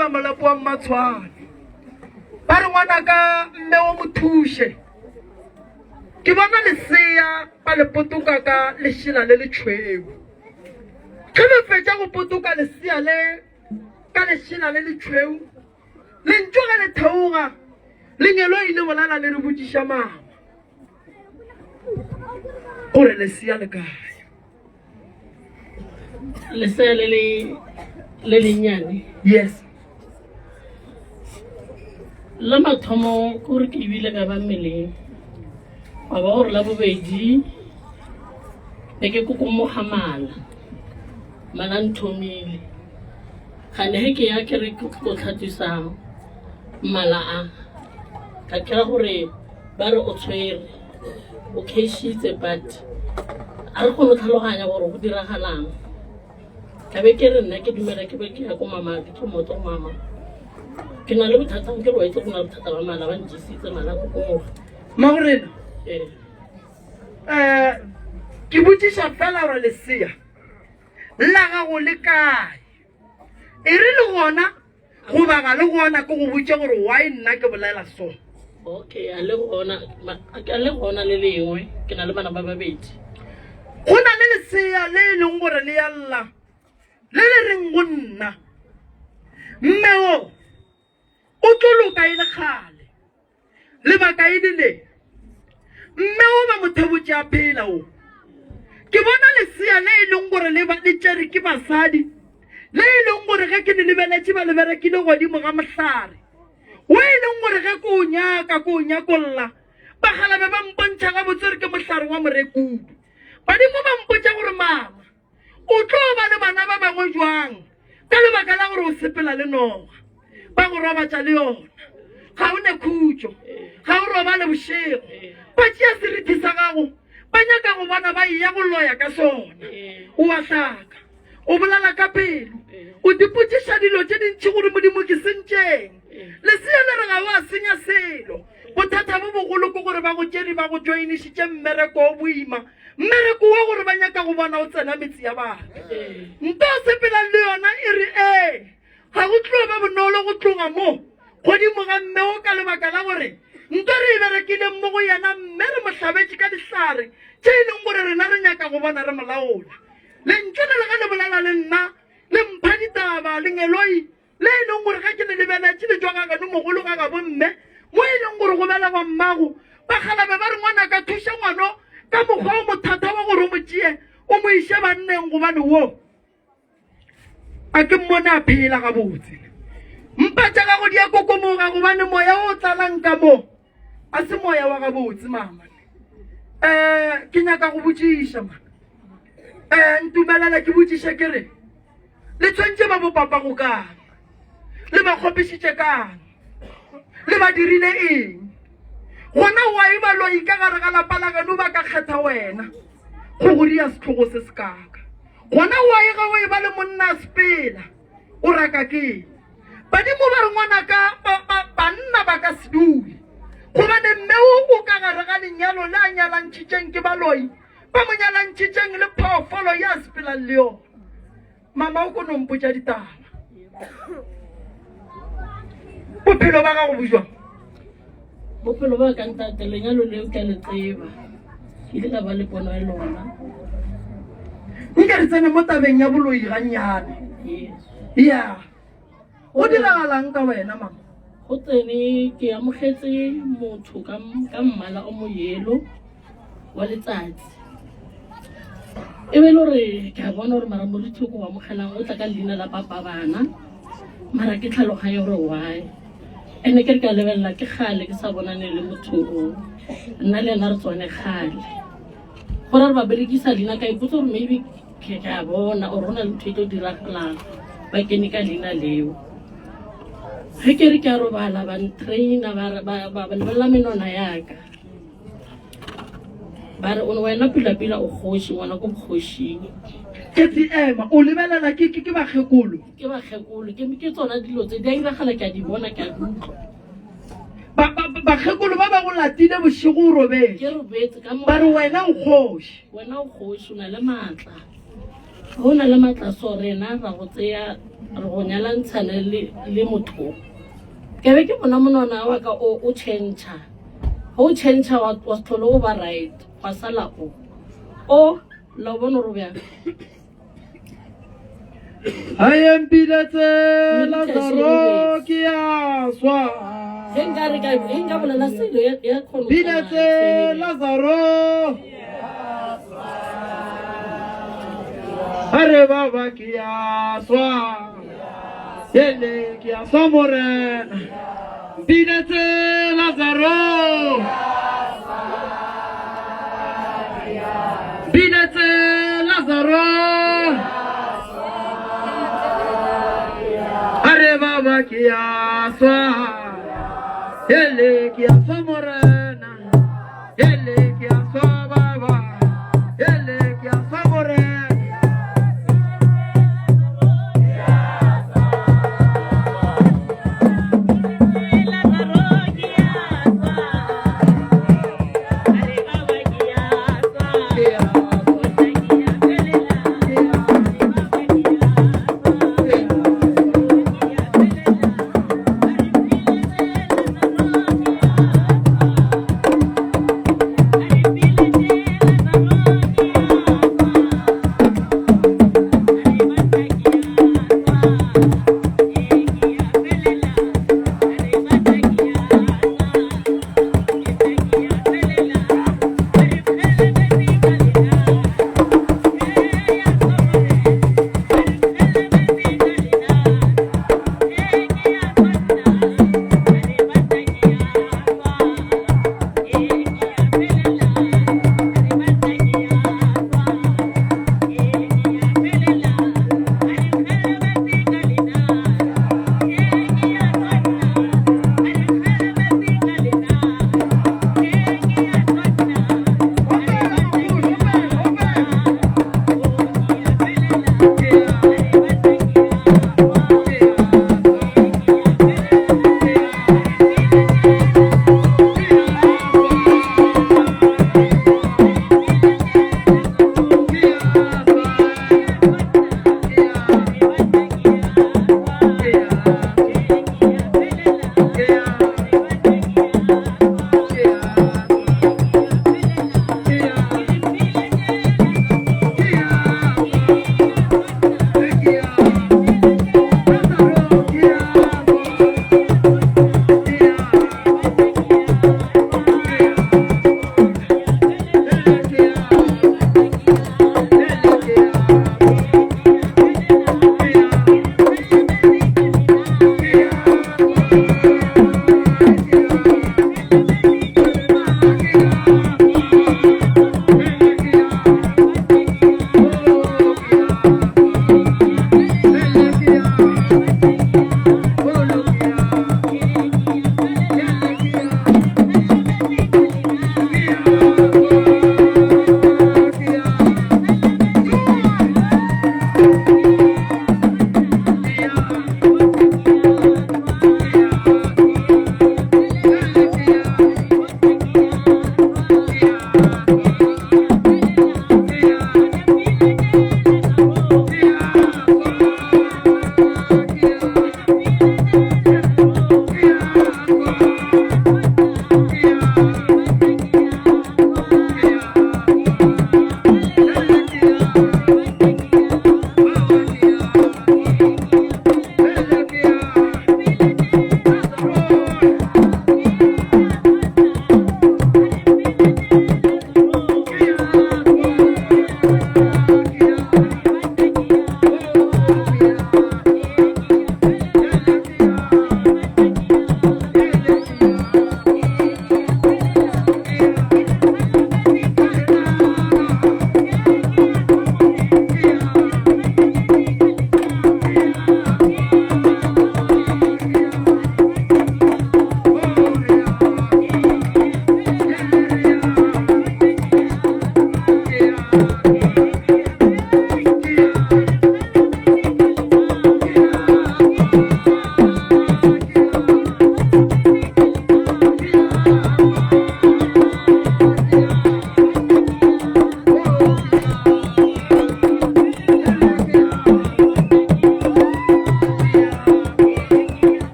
ba molapo wa Mmatshwane. Ba re ngwanaka mme o mo thuše. Ke bona lesea ba le potoka ka lešela le le tšhweu. Ge ba fetša go potoka lesea le ka lešela le le tšhweu, lentšu ge le theoga, lengeloi le bolela le re botšiša mama gore lesea le kae. Lesea le le le lennyane. Yes. La mathomo ke gore ke ebile ka ba mmeleng gwa ba gore la bobedi be ke kokomoga mala mala nthomile gane ge ke ya ke re ke tlo tlhatswisa mala a ka kry-a gore ba re o tshwere o cashitse but a re kgone go tlhaloganya gore go diragalang ka be ke re nna ke dumela ke be ke ya ko mama ke tlo motsa mama ke na le bothata ke re wa itse go na le bothata ba mala ba njesitse mala kokomoga Magorena ee um ke botšiša fela gore lesea la gago le kae e re le gona goba ga le gona ke go botše gore why nna ke bolela so. Okay, a le gona, a le gona le lengwe, ke na le bana ba babedi. Go na le lesea le e leng gore le ya lla, le le reng go nna, mme o o tlo loka e le kgale. Lebaka e le le, mme o ba mothebotše a phela o. Ke bona lesea le e leng gore le ba le tšere ke basadi, le e leng gore ge ke le lebeletše ba le berekile godimo ga mohlare, wo e leng gore ge ke o nyaka ke o nyakolla, bagalabe ba mpontšha gabotse gore ke mohlare wa morekudu. Badimo ba mpotša gore mama O tlo ba le bana ba bangwe jwang ka lebaka la gore o sepela le noga? Ba go robatša le yona. Ga o ne khutšo. Ga o robale bošego. Ba tšea serithi sa gago, ba nyaka go bona ba eya go loya ka sona. O a hlaka. O bolela ka pelo. O dipotšiša dilo tše dintši gore Modimo ke sentšeng. Lesea le re ga o a senya selo. Bothata bo bogolo ke gore ba go tšere ba go joinišitše mmereko o boima. Mmereko wa gore ba nyaka go bona o tsena metse ya batho. Nto o sepelang le yona e re ee, ga go tlo ba bonolo go tloga mo godimo ga mme o ka lebaka la gore nto re e berekileng mo go yena mme re mo hlabetše ka dihlare tše e leng gore rena re nyaka go bona re mo laola. Lentšu le le ge le bolela le nna le mpha ditaba, lengeloi le e leng gore ge ke le lebeletše le tšwa ga geno mogolo ga gabo mme, mo e leng gore go belegwa mmago, bakgalabe ba re, Ngwanaka, thuša ngwano ka mokgwa o mothata wa gore o mo tšee o mo iše banneng, gobane wo a ke mmone a phela gabotse. Mpa tša gago di a kokomoga, gobane moya o tlalang ka mo a se moya wa gabotse. Mama, um ke nyaka go botšiša, ma um ntumelela ke botšiše ke re, Le tshwentše ba bopapago kang? Le ba kgopišitše kang? Le ba dirile eng? Gona wa e baloi ka gare ga lapa la geno ba ka kgetha wena go go dia setlhogo se se kaka. Gona wa e ga o e ba le monna a sepela o raka ke badimo ba re ngwanaka banna ba ka se dule gobane mme o o ka gare ga lenyalo le a nyalantšhitšeng ke baloi ba mo nyalantšhitšeng le phoofolo ya sepelang le yona. Mama o ko no mpotša ditaba. Bophelo ba gago bo jwang? Bophelo ba ka ntate lenyalo leo ke a le tseba. Ke ile ka ba le pono ya lona. Nka re tsene mo tabeng ya boloi gannyane. Yes. Ya. Go diragalang ka wena mama? Go tsene ke amogetse motho ka ka mmala o mo yellow wa letsatsi. E be e le gore ke a bona gore mara moriti o ko amogelang o tla ka leina la papa bana mara ke tlhaloganye gore why. Ene ke re ke a lebelela ke kgale ke sa bonane le motho o nna le ena re tswane kgale. Gore re ba berekisa leina ka ipotsa gore maybe Ke a bona gore go na le ntho e tlo diragalang ba kene ka leina leo. Ge ke re ke a robala ba ntraina ba ba lebelela menwana yaka. Ba re wena pila-pila o kgoši ngwana ko bokgošing. Ke ema o lebelela ke ke bakgekolo. Ke bakgekolo ke ke tsona dilo tse di a iragala ke a di bona ke a di utlwa. Bakgekolo ba ba go latile bošego o robetše. Ke robetse ka Ba re wena o kgoši. Wena o kgoši, o na le maatla. Ge o na le maatla so rena ra go tseya. Re go nyalantshane le, le motho. Ke be ke bona monwana wa ka o, o tšhentšha. Ge o tšhentšha wa, wa se tlhole o ba right, gwa sala o. O, la o bona gore o bjang? A empiletse Lazaro ke a swa. Ge nka re ka, ge nka bolela selo ya, ya kgona go Biletse tsamaya. Lazaro. A re baba ke a swa. Ele ke a swa morena. Biletse Lazaro. Biletse Lazaro. A re baba ke a swa. Ele ke a swa morena. Ele ke a swa baba. Ele ke a swa morena.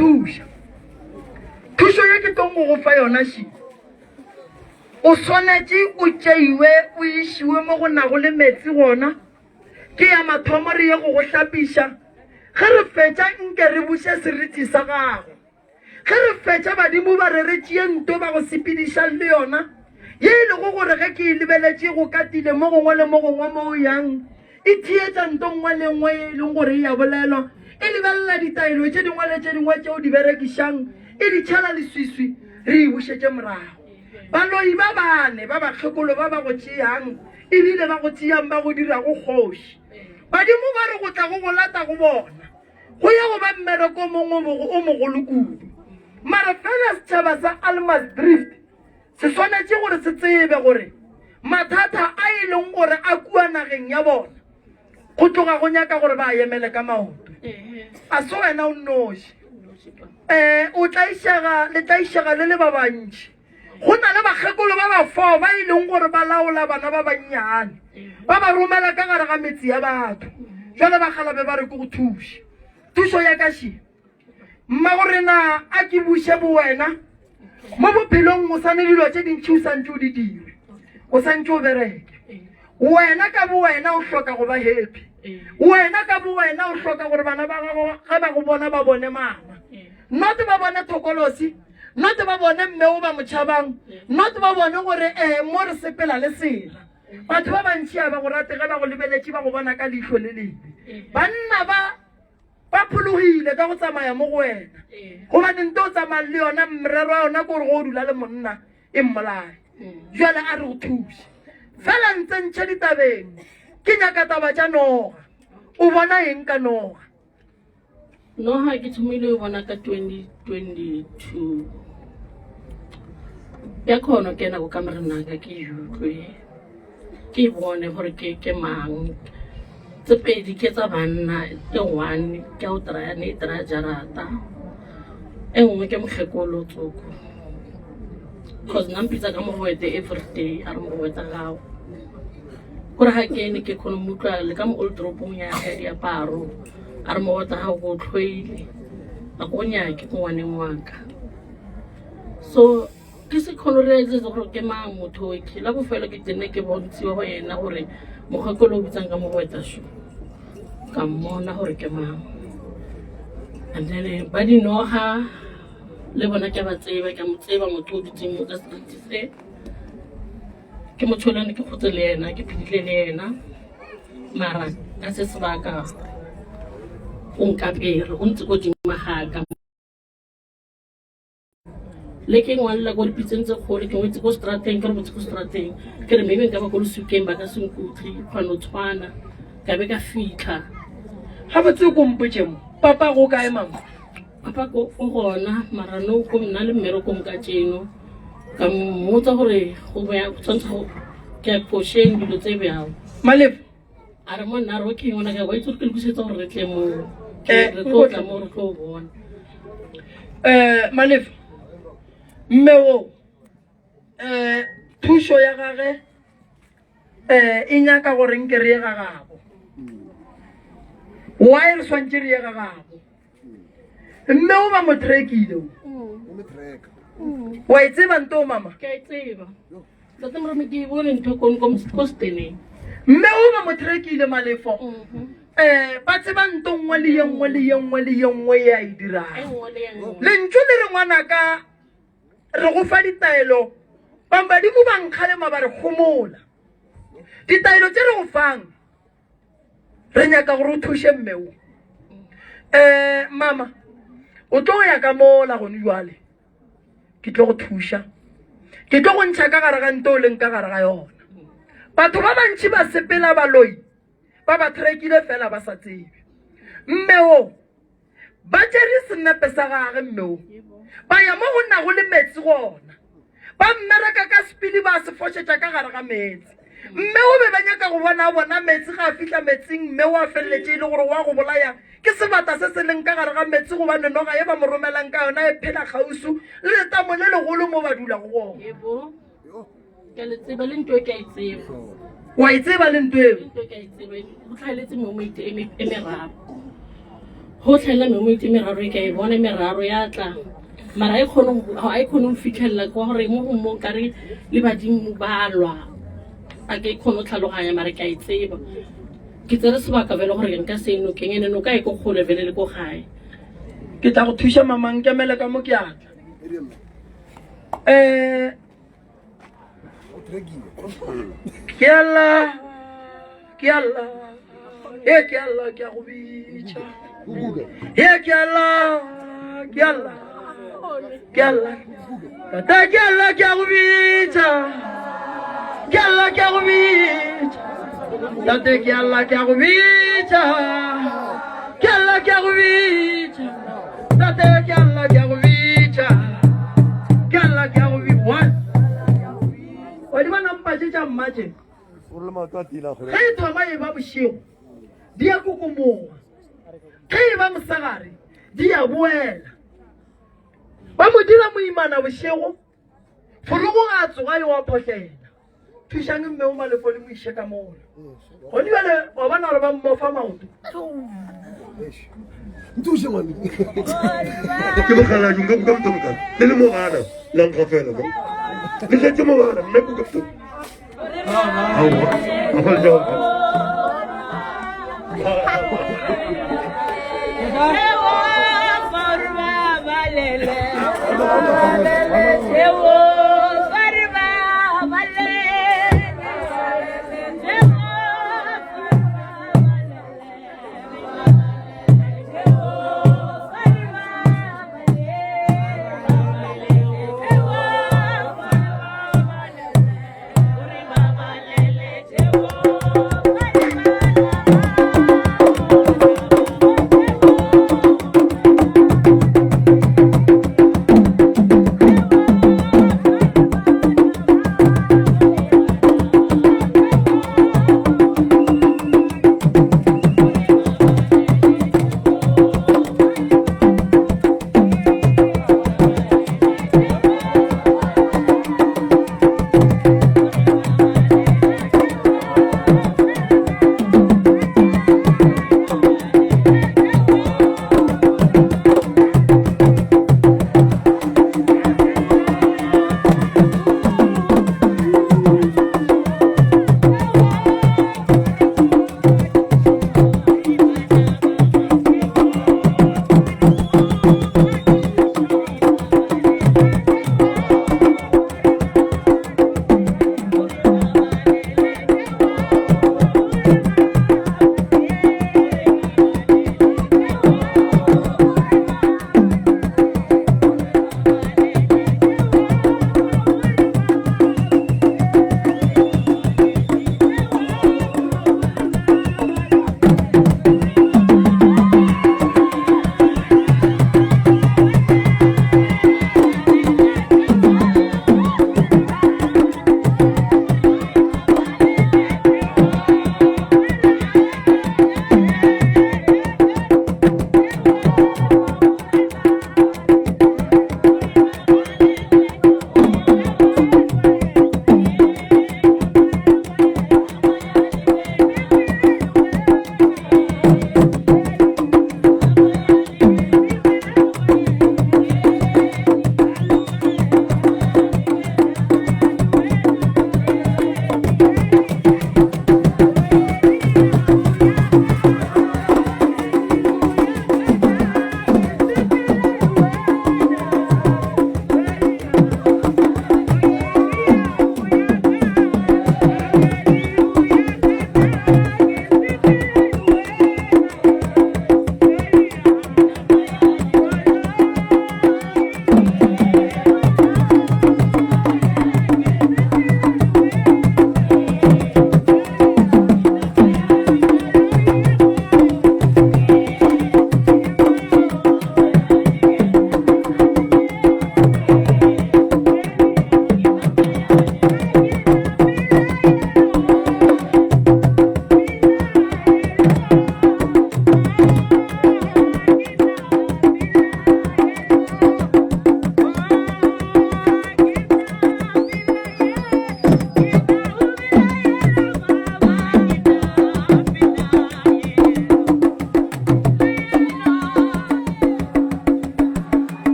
thuša. Thušo ye ke tlong go go fa yona še, o swanetše o tšeiwe o išiwe mo go nago le meetse gona. Ke ya mathomo re ye go go hlapiša. Ge re fetša nke re buše seriti sa gago. Ge re fetša badimo ba re re tšee nto ba go sepedišang le yona, ye e lego gore ge ke e lebeletše go katile mo gongwe le mo gongwe mo o yang, e theetša nto nngwe le nngwe ye e leng gore e a bolelwa, e lebelela ditaelo tše dingwe le tše dingwe tše o di berekišang, e di tšhela leswiswi, re e bušetše morago. Baloi ba bane ba bakgekolo ba ba go tšeang ebile ba go tšeang ba go dirago kgoši, badimo ba re go tla go go lata go bona. Go ya go ba mmereko o mongwe o mogolo kudu. Mara fela setšhaba sa Almasdrift se swanetše gore se tsebe gore mathata a e leng gore a kua nageng ya bona go tloga go nyaka gore ba a emele ka maoto. A se wena o nnoši. Um o tlaišega le tlaišega le le ba bantši. Go na le bakgekolo ba bafao ba e leng gore ba laola bana ba bannyane, ba ba romela ka gare ga metse ya batho. Jwale bakgalabe ba re ke go thuše. Thušo ya ka še, mmago rena a ke buše bowena mo bophelong, o sane dilo tše dintši o santše o di dire, o santše o bereke. Wena ka bowena o hloka go ba happy. Wena ka bowena o hloka gore bana ba gago ge ba go bona ba bone mama, not ba bone thokolosi. Not ba bone mme o ba mo tšhabang, not ba bone gore eh mo re sepela le sela. Batho ba bantši a ba go rate ge ba go lebeletše ba go bona ka leihlo le lebe. Banna ba ba phologile ka go tsamaya mo go wena, gobane nto o tsamayang le yona merero ya yona ke gore go o dula le monna e mmolaye. Jwale a re go thuše fela ntse ntšhe ditabeng, ke nyaka taba tša noga. O bona eng ka noga? Noga ke thomile go bona ka 2022 ya kgono kena ko kamereng naka ke e utlwe ke e bone gore ke ke mang tse pedi ke tsa banna e one ke a o traya ne e traya jarata e nngwe ke mokgekolo tsoko cause nna mpitsa ka mogwete everyday a re mogwete gago Gore ga ke ne ke kgone mo utlwa le ka mo old toropong ya ya diaparo a re mogotsa gago ko tlhoile a ko nyake ko ngwaneng wa ka so ke se kgone realize gore ke mang motho o ke la bofelo ke tenne ke bontshiwa go yena gore mokgekolo o bitsang ka mogwetsa sho ka mmona gore ke mang and then eh, ba dinoga le bona ke ba tseba ke mo tseba motho o dutseng mo ka seriti se Ke motho o ne ke gotse le ena, ke phedile le ena, mara ka se sebaka o nkapere, o ntse ko godimo ga ka. Le ke ngwalela ko dipitseng tse kgolo, ke ngwetse ko strateng, ke re botse ko strateng, ke re maybe nka ba ko lesukeng ba ka se nkutlwe, kgona go tshwana, ka be ka fitlha. Gabotse o ko mpotše mo, papa go kae mama? Papa ko o gona mara no ko nna le mmerekong ka tšeno ka mmotsa gore go boya tshwantshe go ke ya phošeng dilo tse bjao Malefo a re mo nna re okay ngwana ka wa itse gore ke lokisetsa gore re tle mo Eh, re tlo tla mo re tlo bona eh Malefo mme o eh thušo ya gage eh e nyaka gore nke re ye ga gabo why re swantše re ye ga gabo Mme o ba mo trackile o. Wa e tseba nto mama? Ke a e tseba. Tate Moremi ke e bone ntho ko ko ko steneng. Mme o ba mo trackile Malefo. Eh ba tseba nto nngwe le ye nngwe le ye nngwe le ye nngwe ye a e dirang. E nngwe le ye nngwe. Lentšu le re ngwanaka re go fa ditaelo bang badimo ba nkgalema ba re homola. Ditaelo tše re go fang Re nyaka gore o thuše mme o. Eh, mama, o tlo ya ka mola gone jwale. Ke tlo go thuša. Ke tlo go ntšha ka gare ga nto o leng ka gare ga yona. Batho ba bantši ba sepela baloi ba ba trekile fela ba sa tsebe. Mme o Ba tšere senepe sa gage mme o ba ya mo go nago le meetse gona, ba mmereka ka sepili ba se fošetša ka gare ga meetse. Mme o be ba nyaka go bona a bona meetse ga a fihla meetseng mme o a feleletše e le gore wa go bolaya ke sebata se se leng ka gare ga meetse gobane noga ye ba mo romelang ka yona e phela kgausu le letamo le legolo mo ba dulago gona. Yebo. Ke a le tseba le nto e ke a e tseba. Wa e tseba le nto eo? Le nto e ke a e tseba. Go tlhaeletse mo e e meraro. Go tlhelela mengwe e meraro e ka e bona meraro ya tla mara e kgone ga e kgone go fitlhelela kwa gore mo go mo kare le badimo ba lwa a ke kgone go tlhaloganya mara ke a e tseba ke tsere sebaka fela gore nka se e nokeng ene noka e ko kgole fele le ko gae ke tla go thuša mama nkemele ka mo ke atla um ke alla ke alla e ke alla ke a go bitša e ke alla ke alla ke alla tata ke alla ke a go bitša ke alla ke a go bitša tate ke alla ke a go bitša ke alla ke a go bitša Tate ke a lla ke a go bitša ke a lla ke a go bitša one wa di bona mpa tše tša mma tše ge e thoma e ba bošego di a kokomoga ge e ba mosegare di a boela ba mo dira moimana bošego Fologo a tsoga yo a phohlela. Thušang mme o malefo le mo iše ka mola. Gone bjale wa bona gore ba mmofa maoto. Nthuše ngwane. Ke mokgalajwe nka kuka motho mokana. Le le mogana la nkgafela ka. Le šetše mogana nna kuka motho. Aowa. A go le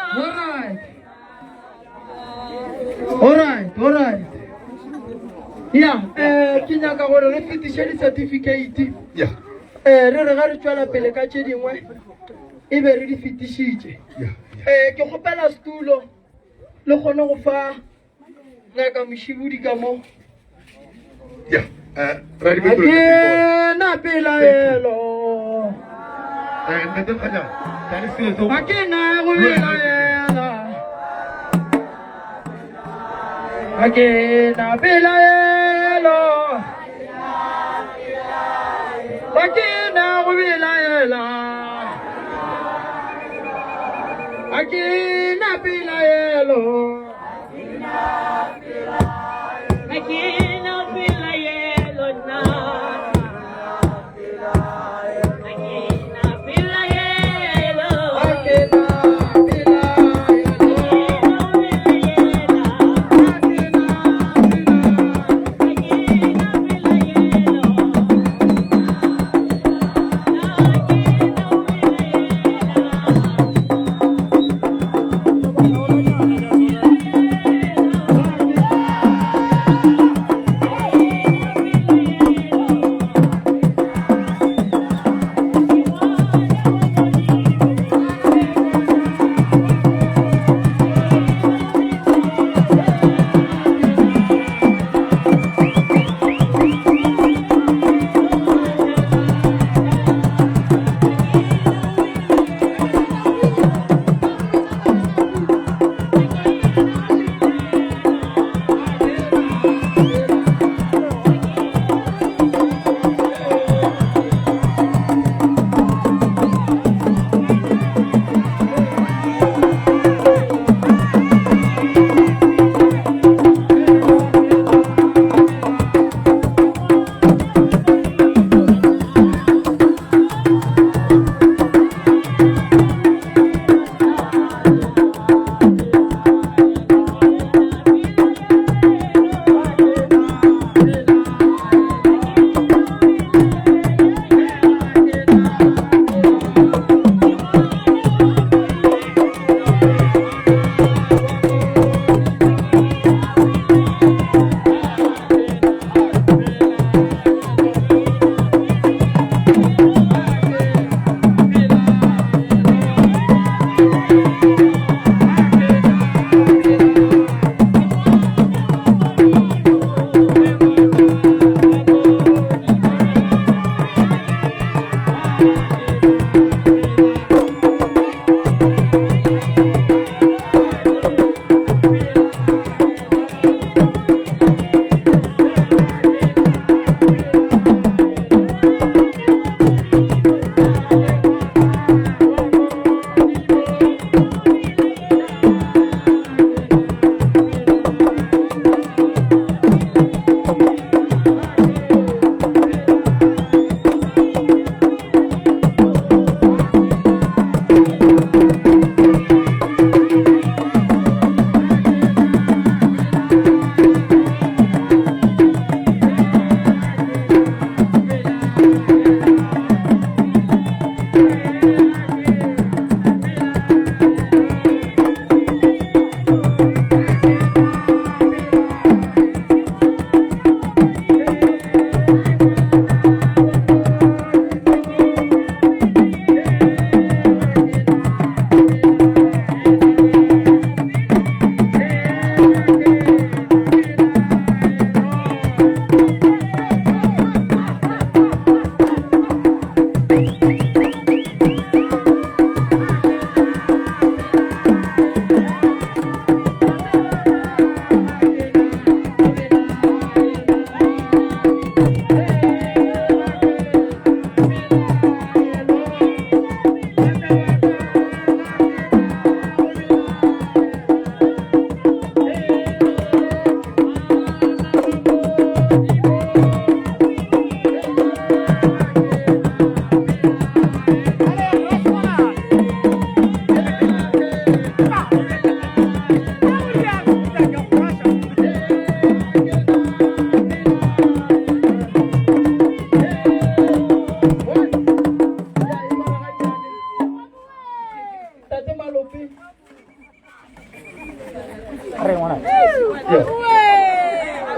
Alright. Alright, alright. Ya, eh ke nyaka gore re fetiše di-certificate. Ya. Eh re re ga re tšwela pele ka tše dingwe e be re di fetišitše. Ya. Eh ke kgopela setulo le kgone go fa ngaka Mošibudi ka mo. Ya. Eh Ga ke na pelaelo. Eh ntate Mkgajana, tla le selo seo. Ga ke na go belaela. Ga ke na pelaelo. Ga ke na go belaela. Ga ke na pelaelo. Ga ke na pelaelo nna. Ga ke na pelaelo. Ga ke na pelaelo. Ga ke na pelaelo.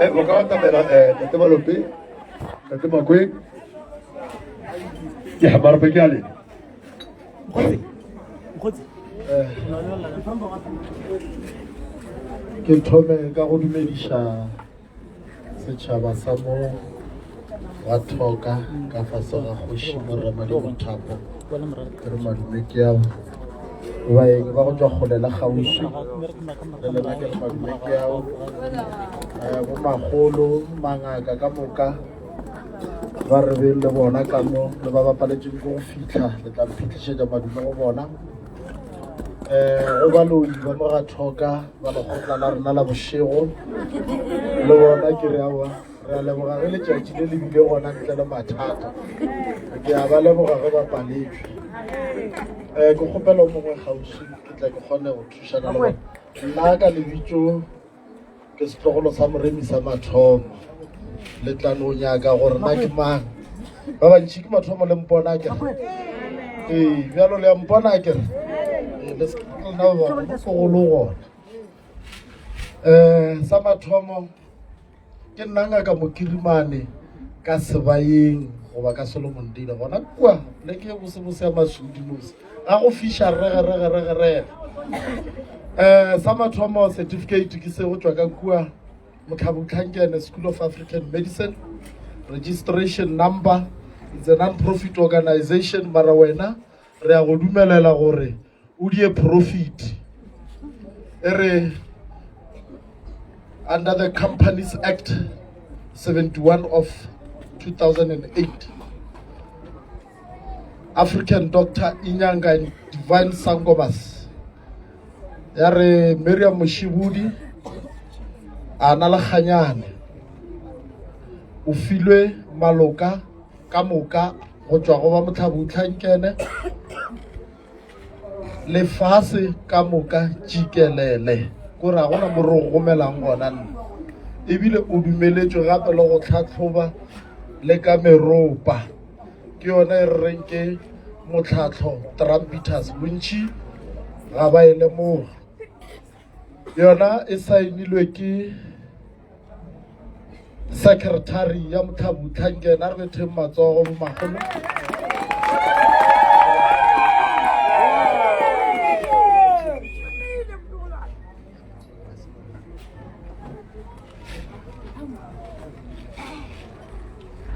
Eh, o ka batamela eh, tate Malope, tate Makweng. Ya, marape ke a lena. Ke thome ka go dumediša setšhaba sa mo ga Thoka ka fase ga kgoši Moremadi Mothapo. Ke re madume ke ao. Baeng ba go tšwa kgole le kgauswi le lena ke re madume ke ao. Eh, bo magolo, mangaka ka moka ba re beng le bona ka mo le ba bapaletšeng ke go fitlha le tla mphitlhišetša madume go bona. Um go baloi ba mo ga Thoka ba lekgotla la rena la bošego le bona ke re aowa re a leboga ge letšatši le le bile gona ntle le mathata ke a ba leboga ge ba paletšwe um ke kgopela o mongwe kgauswi ke tla ke kgone go thušana le bona nna ka lebitso ke setlogolo sa moremi sa mathomo le tla no nyaka gore na ke mang ba bantši ke mathomo le mpona kere ee bjalo le ya mpona kere ee, le lena ba bangwe tlogolo gona um sa mathomo ke nna ngaka mokirimane ka sebayeng goba ka solomon dile gona kua le ke bosebose ya masudi mose ga go fiša rege rege rege rege um sa mathomo certificate ke se go tšwa ka kua motlhabotlhankene school of african medicine registration number it's a non-profit organization mara wena re ya go dumelela gore o die profit e re under the companies act 71 of 2008 african doctor inyanga and divine sangomas ya re miriam moshibudi a na le kganyane o filwe maloka ka moka go tšwa go ba motlhabutlhankene lefase ka moka tšikelele ko ra gona mo re gomelang gona nna ebile o dumeletšwe gape le go tlhatlhoba le ka meropa ke yona e re reng ke motlhatlho trumpeters bontši ga ba e lemoga yona e saenilwe ke secretary ya motlhabutlhankena a re betheng matsogo bo magolo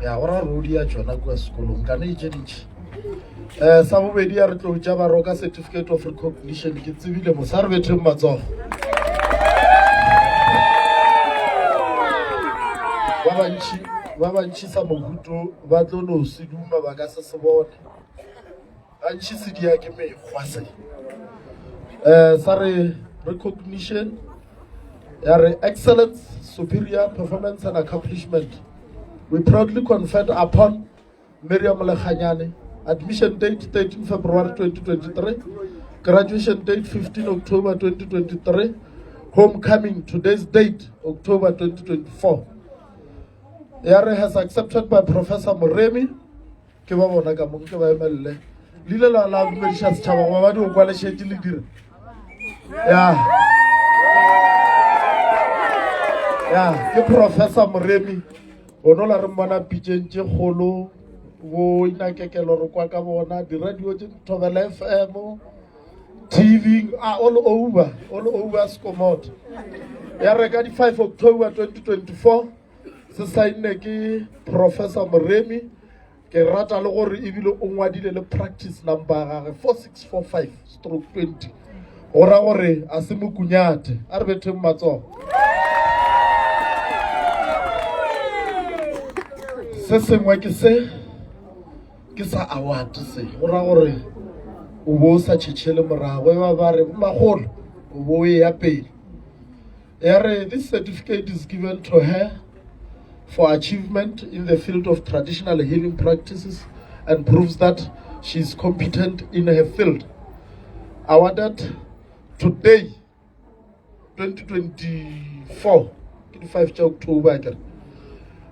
ya go ra rodi ya tšona kua sekolong kana e tše dintši um sa bobedi ya re tlo tša baroka certificate of recognition ke tsebile mosa re betheng matsogo ba bantši ba bantši sa mohuto ba tlo no se duma ba ka se se bone gantši se dia ke mekgwa se um sa re recognition ya re excellence superior performance and accomplishment we proudly conferred upon Miriam Lekganyane admission date 13 February 2023 graduation date 15 October 2023 homecoming today's date October 2024 ya re has accepted by Professor Moremi ke ba bona ka mong ke ba emelele le ile la la dumediša setšhaba goba ba di o kwa le šetše le dira ya ya ke professor moremi ono la re mmona pitšeng tše kgolo bo inakekelo re kwa ka bona diradio tše thobela fm tv ah, all over all over skomot ya reka di 5 october 2024 se saenne ke professor moremi ke rata le gore ebile o ngwadile le practice number ya gage 4645 stroke 20 go ra gore a se mokunyate a re betheng matsogo se sengwe ke se ke sa award se go ra gore o bo o sa tšhetšhele morago e ba ba re magolo o bo o e ya pele Ya re this certificate is given to her for achievement in the field of traditional healing practices and proves that she is competent in her field. Awarded today, 2024, ke di 5 tša October ke re.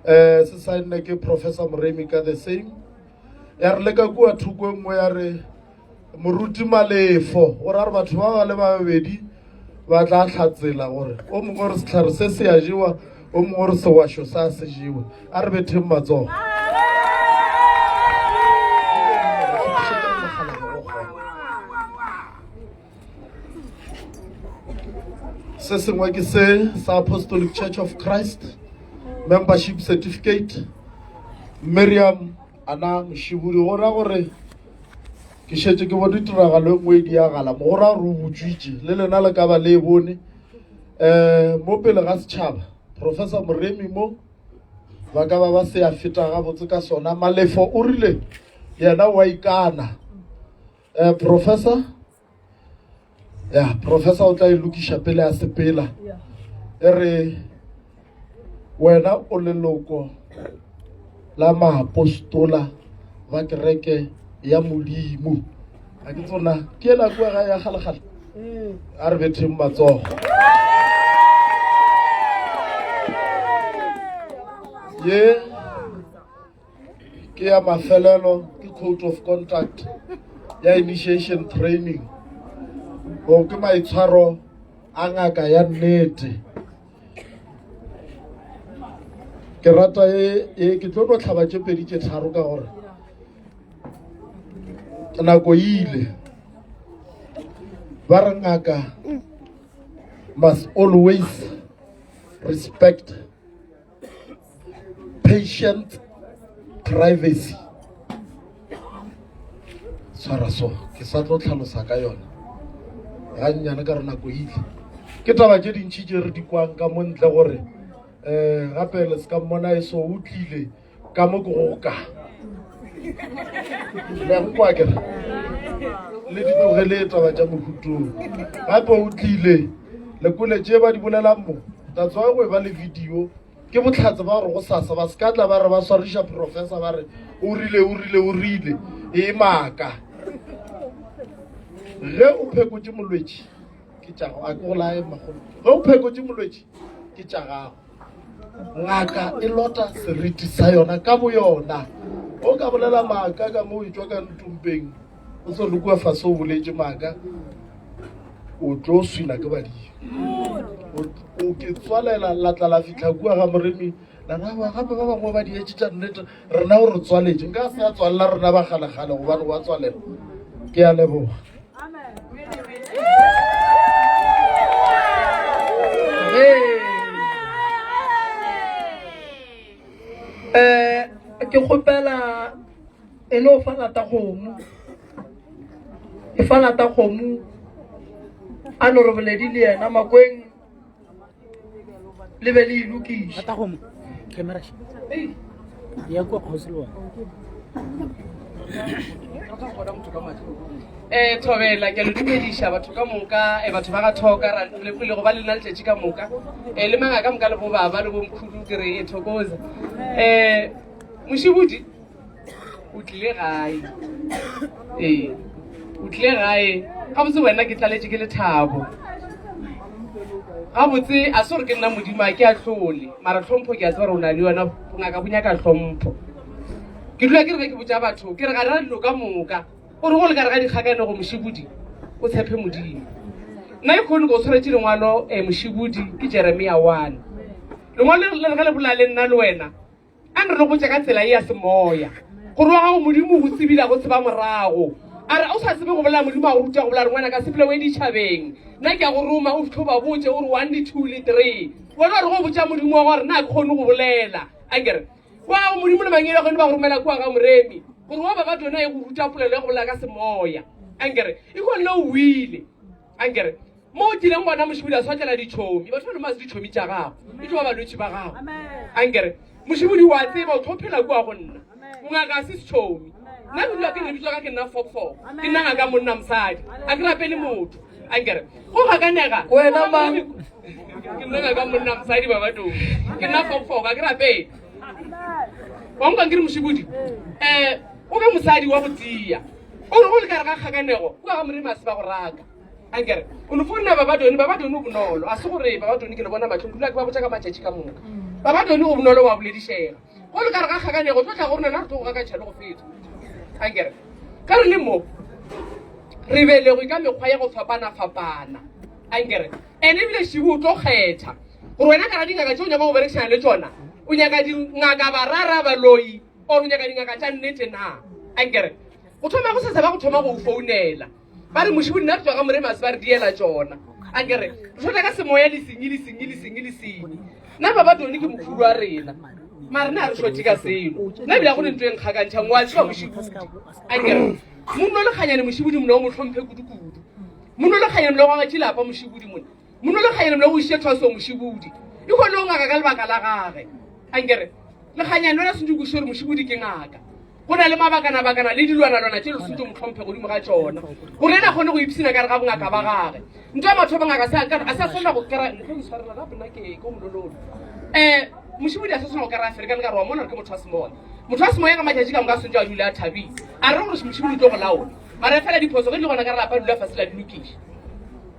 Eh se saenne ke Professor Moremi ka the same. Ya re le ka kua thoko e nngwe ya re Moruti Malefo o ra re batho ba ba le babedi Ba tla hlatsela gore o mongwe o re sehlare se se a jewa, o mongwe o re sewašo sa se jewe. A re betheng matsogo. Se sengwe ke se sa Apostolic Church of Christ membership certificate Miriam Ana Mošibudi go ra gore Ke šetše ke bone tiragalo e nngwe e diagala mo, go ra gore o butšwitše, le lena le ka ba le e bone. Um mo pele ga setšhaba, Professor Moremi mo, ba ka ba ba se ya feta gabotse ka sona. Malefo o rile yena o a ikana. Um Professor, ya professor o tla e lokiša pele a sepela e re wena o leloko la maapostola ba kereke ya modimo a ke tsona ke ela kua ga ya kgalekgale a re betheng matsogo ye Ke ya mafelelo ke code of conduct ya initiation training go ke maitshwaro a ngaka ya nnete ke rata e, e ke tlo no tlhaba tše pedi tše tharo ka gore nako ile ba re ngaka must always respect patient privacy tshwara so ke sa tlo tlhalosa ka yona ga nnyane ka re nako ile ke taba tše dintšhi tše re di kwang ka mo ntle gore um gape le se ka mmona e so o tlile ka mo ke go ka le go kwa kere le di tlogele taba tša mohutong gape o tlile le kwele tše ba di bolelang mo that's why go e ba le video Ke bohlatse ba gore gosasa ba se ka tla ba re ba swariša professor ba re o rile o rile o rile e maaka. Ge o phekotše molwetši ke tša gago, a ke go laye makgolo. Ge o phekotše molwetši ke tša gago. Ngaka e lota seriti sa yona ka boyona. O ka bolela maaka ka mo o etšwa ka ntumpeng o se le kua fase o boletše maaka o tlo swina ke badimo o ke tswalela la tla la fitlha kua ga moremi la ra gape ba bangwe ba dietše tša nnete rena o re tswaletše nka se a tswalela rena ba kgalekgale gobane wa tswalela ke a leboga um ke kgopela e no fa lata kgomo e fa lata kgomo a no re boledi le yena makweng le be le e lokiša Lata kgomo camera ya kwa kgosi le wena Eh thobela ke le dumediša batho ka moka eh batho ba ga thoka ra lepole go ba le nna letšatši ka moka eh le manga ka moka le bo baba le bomkhulu ke re e thokoza eh mošibudi o tlile gae ee o tlile gae gabotse wena ke tlaletše ke lethabo gabotse a se gore ke nna modimo a ke a tlhole mara tlhompho ke a tseba gore o na le yona bongaka bo nyaka tlhompho ke dula ke re ge ke botša batho ke re ga ra dilo ka moka o re go le ka re ga dikgakanego mošibudi o tshepe modimo nna e kgone ko o tshwaretše lengwalo um mošibudi ke jeremia 1 lengwalo le re ge le bola le nna le wena A re le botša ka tsela ye ya semoya, gore wa gago Modimo o go tsebile a go tseba morago. A re, O sa tsebe go bolela, Modimo a go ruta go bolela, a re, Ngwanaka, sepela o ye ditšhabeng. Nna ke a go roma, o fihle o ba botše, o re, One le two le three. Wena wa re go botša Modimo wa gago, wa re, Nna ga ke kgone go bolela. A ke re, Wa gago Modimo le mangelo a geno ba go romela kua ga Moremi, gore wa ba ba tona e go ruta polelo ya go bolela ka semoya. A nke re, E kgonne o wile. A nke re, Mo o tlileng gona mošibodi a swatlela ditšhomi. Batho ba loma se ditšhomi tša gago, e tlo ba balwetši ba gago. A nke re, Mošibodi wa tseba o tlo phela kua go nna. Ngaka a se setšhomi. Nna ke dula ke re lebitso ka ke nna Fokfok. Ke nna ngaka monna mosadi. A ke rapele motho. A nke re, go gakanega. Wena mang? Ke nna ngaka monna mosadi ba batong. Ke nna Fokfok, a ke rapele. Wa nka ke re mošibodi, eh, o be mosadi wa go tia. O re go le ka re ga kgakanego, kua ga Moremi a se ba go raka. Ankere o no founela Babadoni, Babadoni o bonolo, a se gore Babadoni ke le bona mahlong, ke dula ke ba botša ka matšatši ka moka. Babadoni o bonolo wa boledišega. Go le ka re ga kgakanego, tlo tla go rena re tlo go gakantšha le go feta. Ankere ka re le mo re belegwe ka mekgwa ya go fapana-fapana. Ankere ene ebile šibu o tlo kgetha gore wena ka ra dingaka tše o nyaka go berekišana le tšona, o nyaka dingaka barara baloi or o nyaka dingaka tša nnete na? Ankere go thoma go sasa ba go thoma go o founela ba re mošibu nna re tswa ga moremase ba re diela tšona. Ankere re šota ka semoya le senyi le senyi le senyi le senyi. Nna baba Tony ke mokhulu wa rena mare nna ga re šote ka selo. Nna ebile ga go ne ntho e nkgakantšhang wa tseba mošibudi. Ankere monno le kganyane mošibudi mona o mo hlomphe kudu-kudu. Monno le kganyane mona o gagatše lapa mošibudi mona. Monno le kganyane mona o išitše thwaso mošibudi. E kgone o ngaka ka lebaka la gage. Ankere le kganyane lona sentse o kwešiše gore mošibudi ke ngaka. Go na le mabakanabakana le dilwanalwana tše le sentse o mo hlomphe godimo ga tšona gore ena a kgone go ipshina ka re ga bongaka ba gage. Nto ya mathomo ngaka se a sa swanela go kera ntlo ntshwarela gape nna ke ke molololo. Eh mošibudi a sa swanela go kera ferekane ka re wa mona gore ke motho wa semoya. Motho wa semoya ka matšatši ka moka a swantse a dule a thabile. A re gore mošibudi o tlo go laola. Mara fela diphoso ge di le gona ka re lapa dula fase la di lokiša.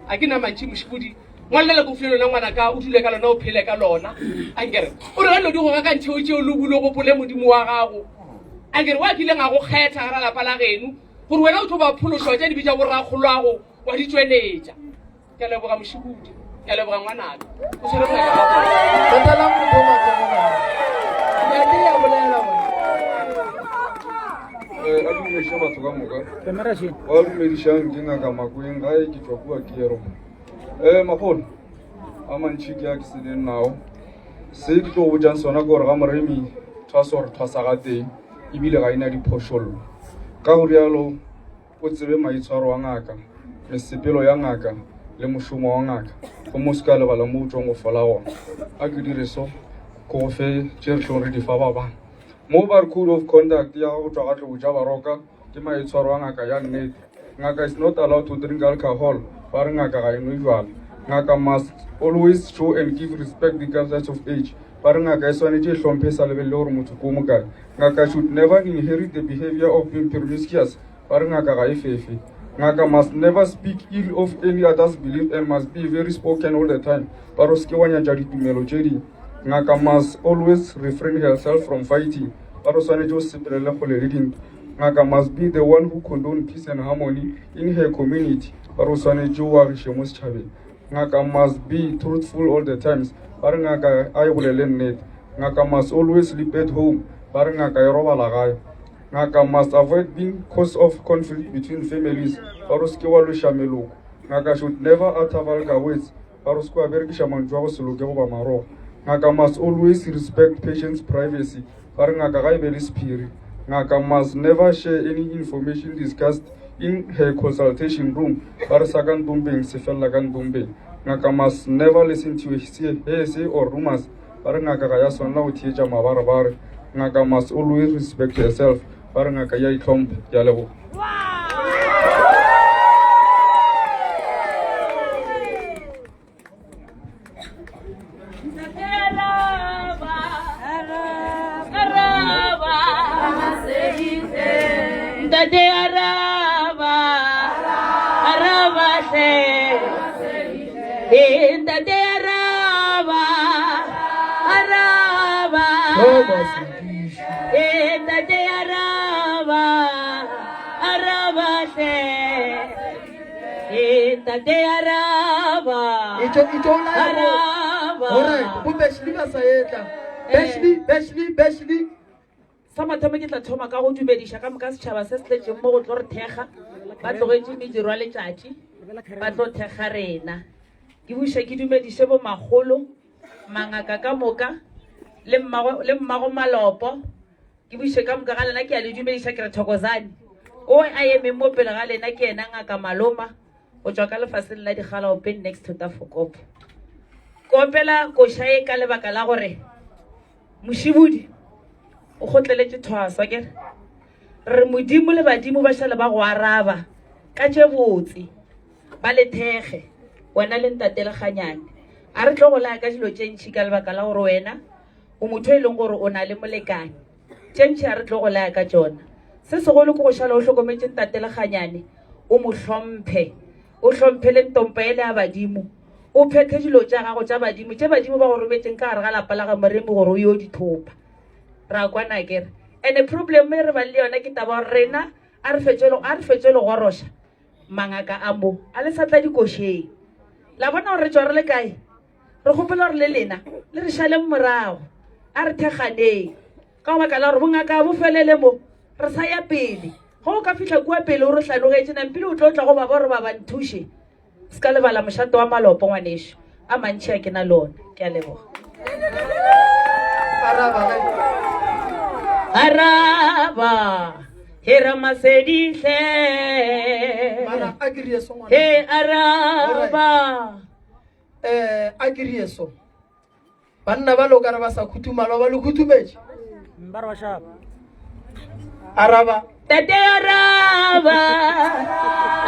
A ke na mantši mošibudi. Ngwalela le kofile lona ngwanaka o dule ka lona o phele ka lona. Ankere o re ge dilo di go gakantšhe o tšeo le bule gopole modimo wa gago. Ankere wa kileng a go kgetha gara lapa la geno gore wena o tlo ba phološwa tša dibe tša borrakgolwago wa di tšweletša. Ke a leboga mošibudi, ke a leboga ngwanaka. O tshwere ngaka gabotse. Latelang motho o matsogo bana. Ntate ya bolela gona. Eh, a dumediše batho ka moka ba dumedišang ke ngaka makweng gae ke tšwa kua kero um makgolo a mantšhi ke a ke seleng nao se ke tlo go botšang sona ke gore ga moremi thwaso gore thwasa ga teng ebile ga e na diphošollo ka go rialo O tsebe maitshwaro a ngaka, mesepelo ya ngaka le mošomo wa ngaka, gomme o se ke wa lebala mo o tšwang go fola gona. A ke dire so, ke go fe tše re hlong re di fa ba bang. Mo ba re code of conduct ya go tšwa ga tlou tša Baroka ke maitshwaro a ngaka ya nnete. Ngaka is not allowed to drink alcohol, ba re ngaka ga e nwe jwala. Ngaka must always show and give respect regardless of age, ba re ngaka e swanetše e hlomphe e sa lebelele gore motho ke o mokae. Ngaka should never inherit the behavior of being promiscuous, Ba re ngaka ga e fefe. Ngaka must never speak ill of any other's belief and must be very spoken all the time. Ba re o seke wa nyatša ditumelo tše dingwe. Ngaka must always refrain herself from fighting. Ba re o swanetše o sepelele kgole le dintwa. Ngaka must be the one who condone peace and harmony in her community. Ba re o swanetše o agiše mo setšhabeng. Ngaka must be truthful all the times. Ba re ngaka a e bolele nnete. Ngaka must always sleep at home. Ba re ngaka e robala gae. Ngaka must avoid being cause of conflict between families. Ba re o seke wa lweša meloko. Ngaka should never utter vulgar words. Ba re o seke wa berekiša mantšu a go se loke goba maroga. Ngaka must always respect patient's privacy. Ba re ngaka ga e be le sephiri. Ngaka must never share any information discussed in her consultation room. Ba re sa ka ntombeng se felela ka ntombeng. Ngaka must never listen to hearsay or rumors. Ba re ngaka ga ya swanela go theetša mabarebare. Ngaka must always respect herself. Ba re ngaka ya itlhompha. Ke a leboga. Ntate araba, araba hle. Eh, ntate araba, araba. Eh, ntate araba, araba hle. Eh, ntate araba. Itjo itjo la Araba. Alright, bo Beshley ba sa etla. Beshley, Beshley, Beshley. Sa mathomo ke tla thoma ka go dumediša ka moka setšhaba se se tletšeng mo go tlo re thekga. Ba tlogetše mediro ya letšatši, ba tlo thekga rena. Ke buše ke dumediše bomakgolo, mangaka ka moka le mmago, le mmago malopo. Ke buše ka moka ga lena ke a le dumediša ke re thokozane. O a emeng mo pele ga lena ke yena ngaka Maloma go tšwa ka lefaseng la Digalaopeng next to Tafokopo. Ke opela koša ye ka lebaka la gore Mošibudi o kgotleletše thwaso akere re modimo le badimo ba šale ba go araba ka tše botse ba le thekge wena le ntate Lekganyane a re tlo go laya ka dilo tše ntšhi ka lebaka la gore wena o motho e leng gore o na le molekane tše ntšhi a re tlo go laya ka tšona se segolo ke go šala o hlokometše ntate Lekganyane o mo hlomphe o hlomphe le ntompa ele ya badimo O phethe dilo tša gago tša badimo, tše badimo ba go rometšeng ka gare ga lapa la ga Moremi gore o yo di thopa. Ra kwana akere? Ene problem e re bang le yona ke taba gore rena a re fetše a re fetše le goroša mangaka a mo a le sa tla dikošeng. La bona gore re tšwa re le kae? Re kgopela gore le lena le re šaleng morago. A re thekganeng. Ka baka la gore bongaka bo felele mo, re sa ya pele. Ge o ka fihla kua pele o re hlanogetše, nampile o tlo tla go baba gore baba nthuše. Se ka lebala mošate wa malopo ngwanešu. A mantši a ke na le ona. Ke a leboga. Araba ge. Araba, he Ramasedi hle. Mara a ke re so ngwana. He araba. Eh a ke re so. Banna ba lo ka re ba sa khuthumala ba le khuthumetše. Ba re ba shapa. Araba. Tate araba.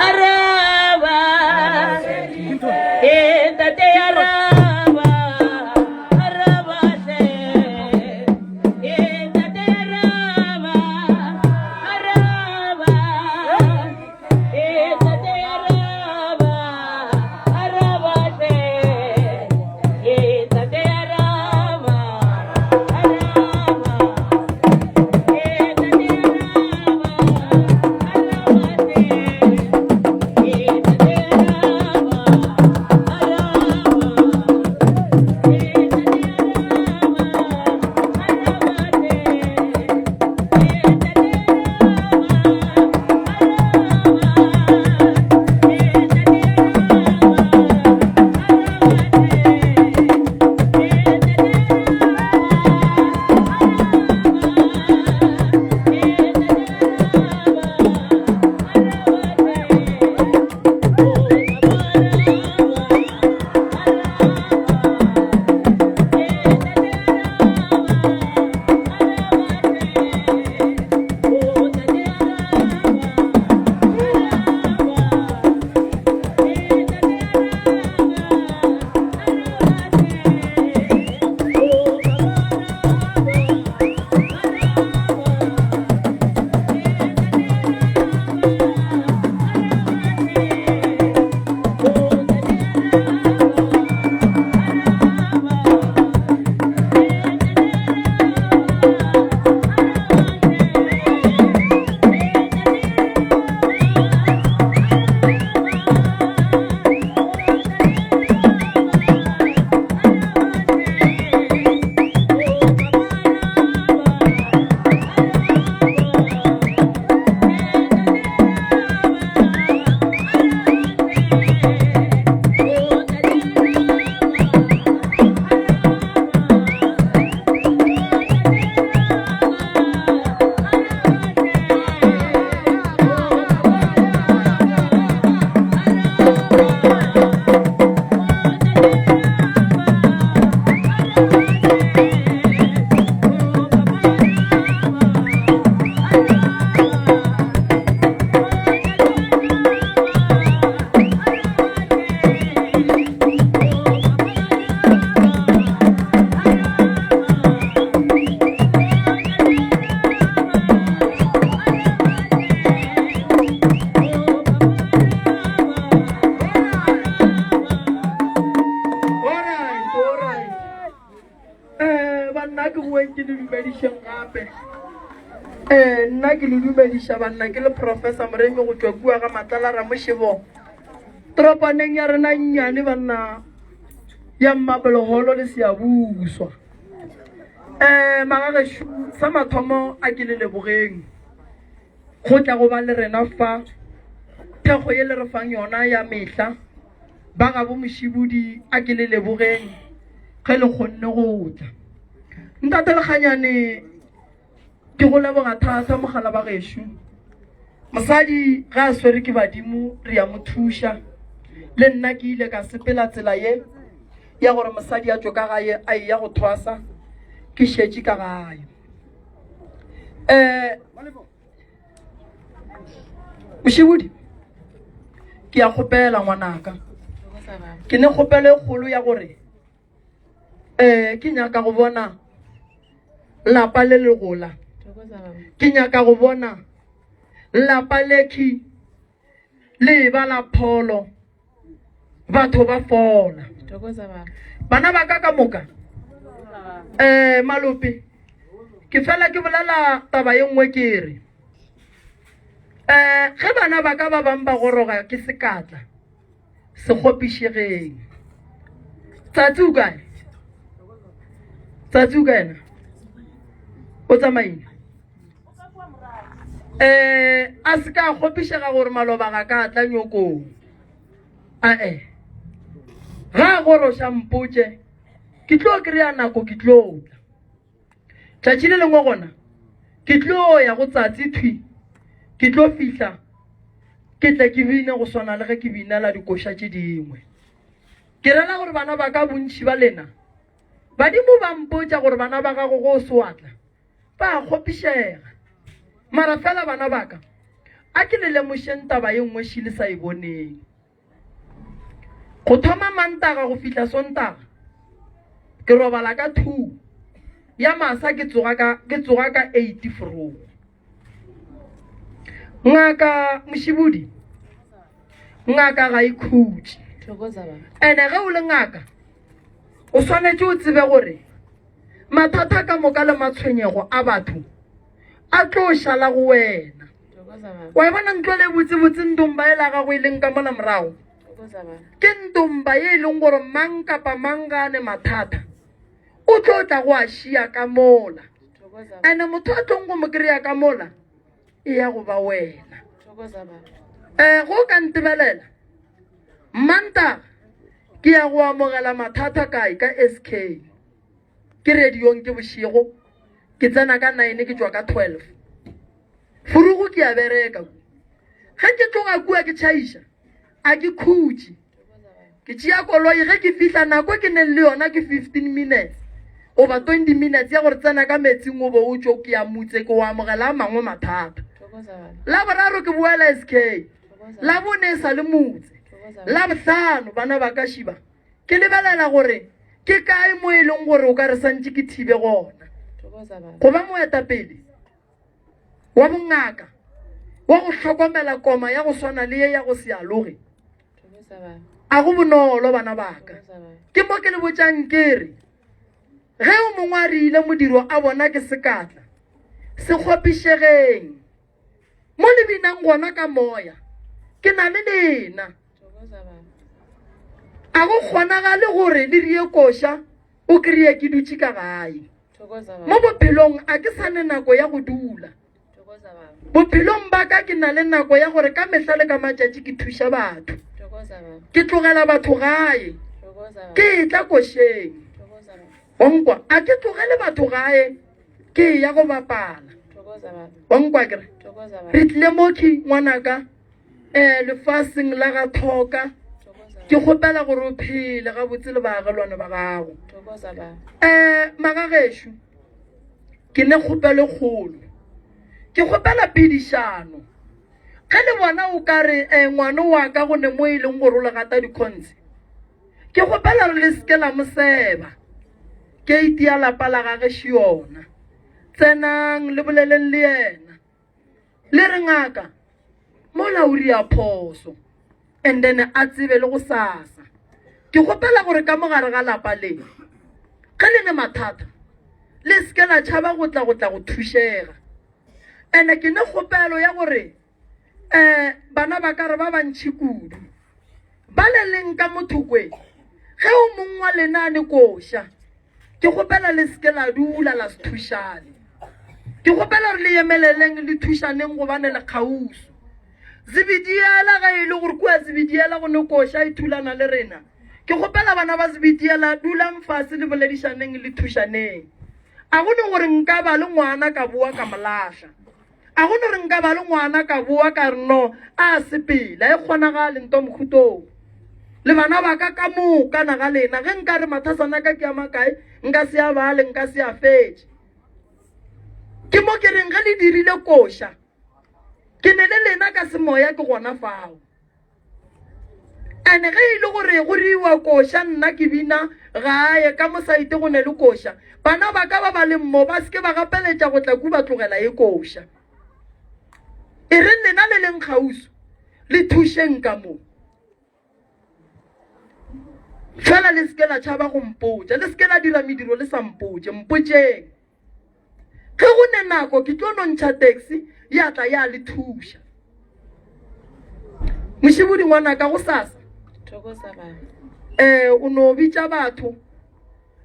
Araba. He tate araba. Araba hle. He tate araba. Araba. He tate araba. Araba hle. He tate araba. Araba. He tate araba. Araba hle. He tate araba. Araba. He tate araba. Araba hle. He tate araba. Araba. He tate araba. Araba hle. He tate araba. Araba. He tate araba. Araba hle. Oh, baba araba. Araba. He tate araba. Araba hle. Oh, tate araba. Araba. He tate araba. Araba hle. Oh, baba araba. Araba. He tate araba. Araba hle. Oh, tate araba. Araba. He tate araba. Araba hle. He tate araba. Araba. Oh, tate araba. Araba hle. Oh, baba araba. Araba. He tate araba. Araba hle. Oh, tate araba. Araba. Oh, tate araba. Araba hle. Oh, baba araba. Araba. Oh, tate araba. Araba hle. Oh, baba araba. Araba. Oh, tate araba. Araba hle. Oh, baba araba. Araba. Oh, tate araba. Araba hle. Oh, baba araba. Araba. Alright, alright. Eh, banna ke boeng ke le dumedišeng gape. Eh, nna ke le dumediša banna ke le Professor Moremi go tšwa kua ga Matlala Ramošebo. Toropaneng ya rena nnyane banna ya Mmapelegolo le Seabuswa. Eh, magagešo sa mathomo a ke le lebogeng go tla go ba le rena fa thekgo ye le re fang yona ya mehla ba gabo Mošibudi a ke le lebogeng ge le kgonne go tla. Ntate Lekganyane ke go leboga thata mogala ba gešo. Mosadi ge a swere ke badimo re ya mo thuša. Le nna ke ile ka sepela tsela ye ya gore mosadi a tšwe ka gae a eya go thwasa ke šetše ka gae. Eh Mošibudi ke ya kgopela ngwanaka. Ke ne kgopelo e kgolo ya gore eh ke nyaka go bona lapa le le gola. Ke nyaka go bona lapa le khi le ba la pholo batho ba fola. Bana ba ka ka moka eh malope ke fela ke bolela taba ye nngwe ke re eh ge bana ba ka ba bang ba goroga ke sekatla. Se kgopišegeng. Tsatsi o kae? Tsatsi o kae na? O tsamaile? Eh, a se ka kgopišega gore maloba ga ka tla nyokong. Ae. Ga a goroša mpotše, ke tlo kry-a nako ke tlo tla. Tšatši le lengwe gona ke tlo ya go tsatsi thwi, ke tlo fihla ke tle ke bine go swana le ge ke binela dikoša tše dingwe. Ke rela gore bana ba ka bontši ba lena, badimo ba mpotša gore bana ba gago go o se wa tla, ba a kgopišega. Mara fela bana ba ka, a ke le lemošeng taba ye nngwe ši le sa e boneng. Go thoma Mantaga go fihla Sontaga ke robala ka 2 ya masa ke tsoga ka ke tsoga ka 8 forogo. Ngaka Mošibudi ngaka ga e khutše. Ene ge o le ngaka o swanetše o tsebe gore mathata ka moka le matshwenyego a batho a tlo šala go wena. Wa e bona ntlo le botsebotse ndomba e la gago e leng ka mola morago? Ke ndomba ye e leng gore mang kapa mang ga a ne mathata o tlo tla go a šia ka mola. Ene motho a tlong go mo kry-a ka mola e ya go ba wena. Um go ka ntebelela Mantaga ke ya go amogela mathata kae ka SK. Ke radiong ke bošego ke tsena ka 9 ke tšwa ka 12. Furugu ke a bereka ku. Ge ke tloga kua ke tšhaiša, a ke khutše. Ke tšea koloi ge ke fihla nako ke neng le yona ke 15 minutes goba 20 minutes ya gore tsena ka metsing o bo o tšo ke ya mutse ke o amogela a mangwe mathata. La boraro ke boela SK. La bone e sa le mutse. La bohlano bana ba ka šiba. Ke lebelela gore ke kae mo e leng gore o ka re santše ke thibe gona. Go ba moetapele wa bongaka wa go hlokomela koma ya go swana le ye ya go se aloge a go bonolo bana baka ke mo ke le botšang ke re ge o mongwe a re ile modiro a bona ke sekatla se kgopišegeng mo le binang gona ka moya ke na le lena a go kgonagale gore le rie koša o kry-e ke dutše ka gae Mo bophelong a ke sa ne nako ya go dula. Bophelong ba ka ke na le nako ya gore ka mehla le ka matšatši ke thuša batho. Ke tlogela batho gae, ke etla košeng. Wankwa, a ke tlogele batho gae, ke eya go bapala. Wankwa ke re, re tlile mokhi ngwanaka. um lefaseng la ga thoka ke kgopela gore o phele gabotse le baagelwane ba gago um magagešo ke ne kgopelo kgolo ke kgopela phedišano ge le bona o ka re um ngwane wa ka go ne mo e leng gore o le gata dikgontse ke kgopela re le seke la moseba keiti ya lapa la gage yona tsenang le boleleng le yena Le re ngaka mola o ria phoso and then a tsebe le go sasa. Ke kgopela gore ka mogare ga lapa le ge le ne mathata le seke la tšhaba go tla go tla go thušega. Ene ke ne kgopelo ya gore um bana ba ka re ba bantšhi kudu ba le leng ka mothokwe ge o mongwe wa lena a ne koša Ke kgopela le seke la dula la se thušane. Ke kgopela gore le emeleleng le thušaneng gobane le kgauswi. Zebediela ge e le gore kua Zebediela go ne koša e thulana le rena. Ke kgopela bana ba Zebediela dulang fase le boledišaneng le thušaneng. A go ne gore nka ba le ngwana ka boa ka mo lahla. A go no re nka ba le ngwana ka boa ka re no a sepela e kgonagale nto mokhutong le bana ba ka ka moka na ga lena ge nka re mathasana ka ke a makae nka se a bale nka se a fetše ke mo ke reng ge le dirile koša ke ne le lena ka semoya ke gona fao Ene ge e le gore go riwa koša nna ke bina gae ka mosaite go ne le koša, bana ba ka ba ba leng mo ba se ke ba gapeletša go tla ku ba tlogela ye koša. E reng lena le leng kgauswi le thušeng ka mo. Fela le se ke la tšhaba go mpotša, le se ke la dira mediro le sa mpotše, mpotšeng. Ge go ne nako ke tlo no ntšha taxi ya tla ya le thuša. Mošibodi ngwanaka go sasa. Um o no bitša batho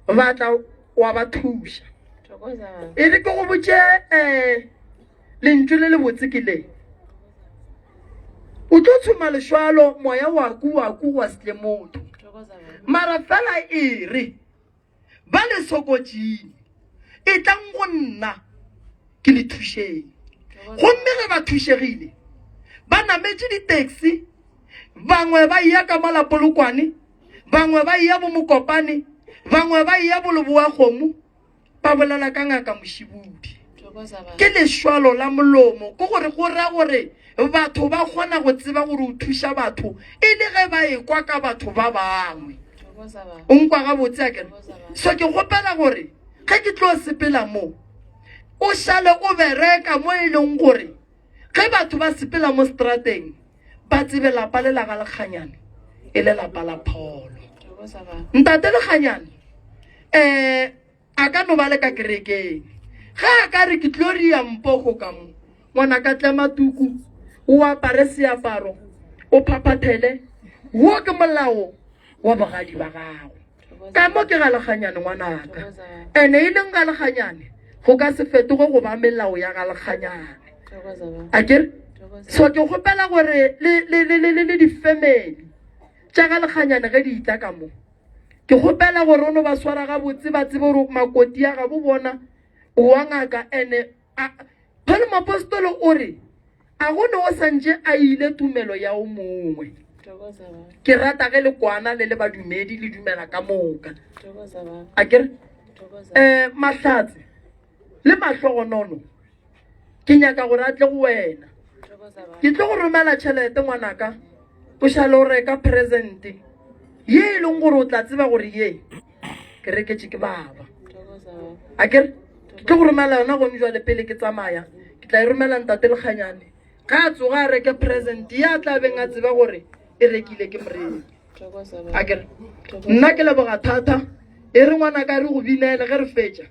ba tla wa ba thuša. E re ke go botše um lentšu le lebotse ke le. O tlo tshuma lešwalo moya wa ku wa ku wa se tle motho. Mara fela e re ba le sokotšing etlang go nna ke le thušeng. Gomme ge ba thušegile ba nametše di-taxi bangwe ba eya ka mola Polokwane, bangwe ba eya bo Mokopane, bangwe ba eya bo Leboa-kgomo, ba bolela ka ngaka Mošibudi. Ke lešwalo la molomo, ke gore go ra gore batho ba kgona go tseba gore o thuša batho e le ge ba ekwa ka batho ba bangwe. O nkwa gabotse a kere? So ke kgopela gore ge ke tlo sepela mo, o šale o bereka mo e leng gore Ge batho ba sepela mo strateng, ba tsebe lapa le la ga Lekganyane e le lapa la pholo. Ntate Lekganyane um a ka no ba le ka kerekeng. Ge a ka re ke tlo ria mpogo ka mo, ngwana ka tlema tuku, o apare seaparo, o phaphathele, wo ke molao wa bogadi ba gago. Ka mo ke galekganyane ngwanaka. Ene e leng galekganyane go ka se fetoge go ba melao ya galekganyane. A ke so ke kgopela gore le le le le le di-family tša galekganyane ge di itla ka mo ke kgopela gore o no ba swara gabotse ba tsebe gore makoti ya gabo bona wa ngaka ene Paulo moapostolo o re a go ne o santše a ile tumelo ya o mongwe. Ke rata ge le kwana le le badumedi le dumela ka moka. A ke re um mahlatse le mahlogonono ke nyaka gore a tle go wena. Ke tlo go romela tšhelete ngwanaka o šale o reka presente ye e leng gore o tla tseba gore ye ke reketše ke baba. A ke re ke tlo go romela yona gone jwale pele ke tsamaya ke tla e romela ntate lekganyane ga a tsoga a reke present ya tla beng a tseba gore e rekile ke moreki a kere nna ke leboga thata e re ngwana ka re go binele ge re fetša.